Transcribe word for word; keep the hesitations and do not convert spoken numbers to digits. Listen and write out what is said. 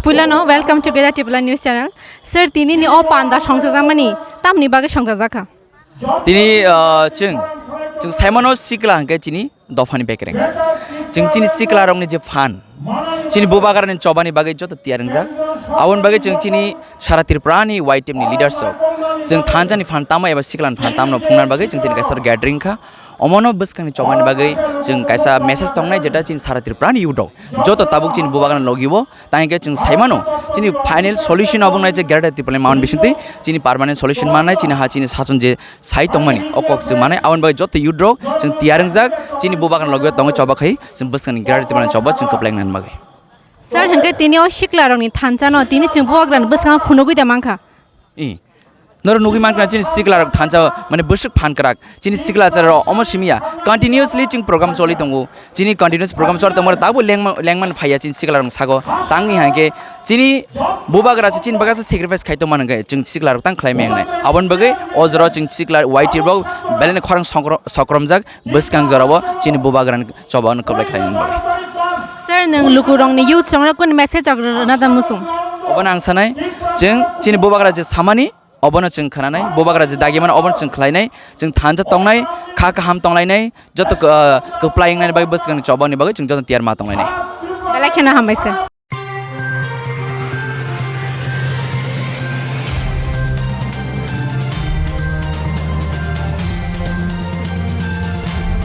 Puilano welcome to Greater Tipraland News Channel. Sir, tini ni o panda songchajakmani tamni bagwi songchajakha? Tini, ah, chwng, chwng saimano sikla hwnkhe chini dophani bekereng. Chwng chini siklarokni je phan, chini bubagrani chobani bagwi joto tiyar wngjak. Aboni bagwi chwng chini sara Tripurani Y T F ni leaders rok, chwng thansa ni phan tamo eba sikla ni phan tamno phungnani bagwi chwng tini kaisa gathering kha. Omono bwskangni chobani bagwi chwng kaisa message tongnai, jeta chini sara Tripurani youth rok joto tabuk chini bubagrani logi o. Tang hwnkhe chwng saimano, chini final solution obo wngnai je Greater Tipraland Mount Bisingtwi chini permanent solution mannai, chini ha chini sason je sai tongmani, o kok chwng manai. Aboni bagwi joto youth rok chwng tiyar wngjak, chini bubagrani logi o tongwi choba khai chwng bwskangni Greater Tipraland choba chwng kwplai wngnani bagwi. Sir, hwnkhe tini o siklarokni thansa no tini chwng bubagrani bwskango phunugwi da mankha? I, norok nugwi mankha chini siklarok thansa mane bwswk phan kwrak. Chini sikla chara rok omo simi ya, continuously chwng program choli tongo. Chini continuous program choli tongmani tabuk lengma-, lengmani phaiya chini sikla rok saka o. Tangwi hwnkhe chini bubagra se chini bagwi se sacrifice khai tongmani hwnkhe chwng sikla rok tang khlai maya wngnai. Aboni bagwi o jora o chwng sikla Y T F rok belai no khorang songkro-, sokromjak bwskang jora o chini bubagra ni choba no kwplai khlai mani bagwi. Sir, nwng lukurokni youth songrok kuni message rok rwna da muchung? Obono ang sanai, chwng chini bubagra je samani, obono chwng khwnanai, bubagra je dagimano obono chwng khlainai, chwng thansa tongnai, kha kaham tonglainai, joto k-, ah, kwplai wngnani bagwi bwskangni chobani bagwi chwng joto tiyar ma tonglainai. Belai kheno hambai sir.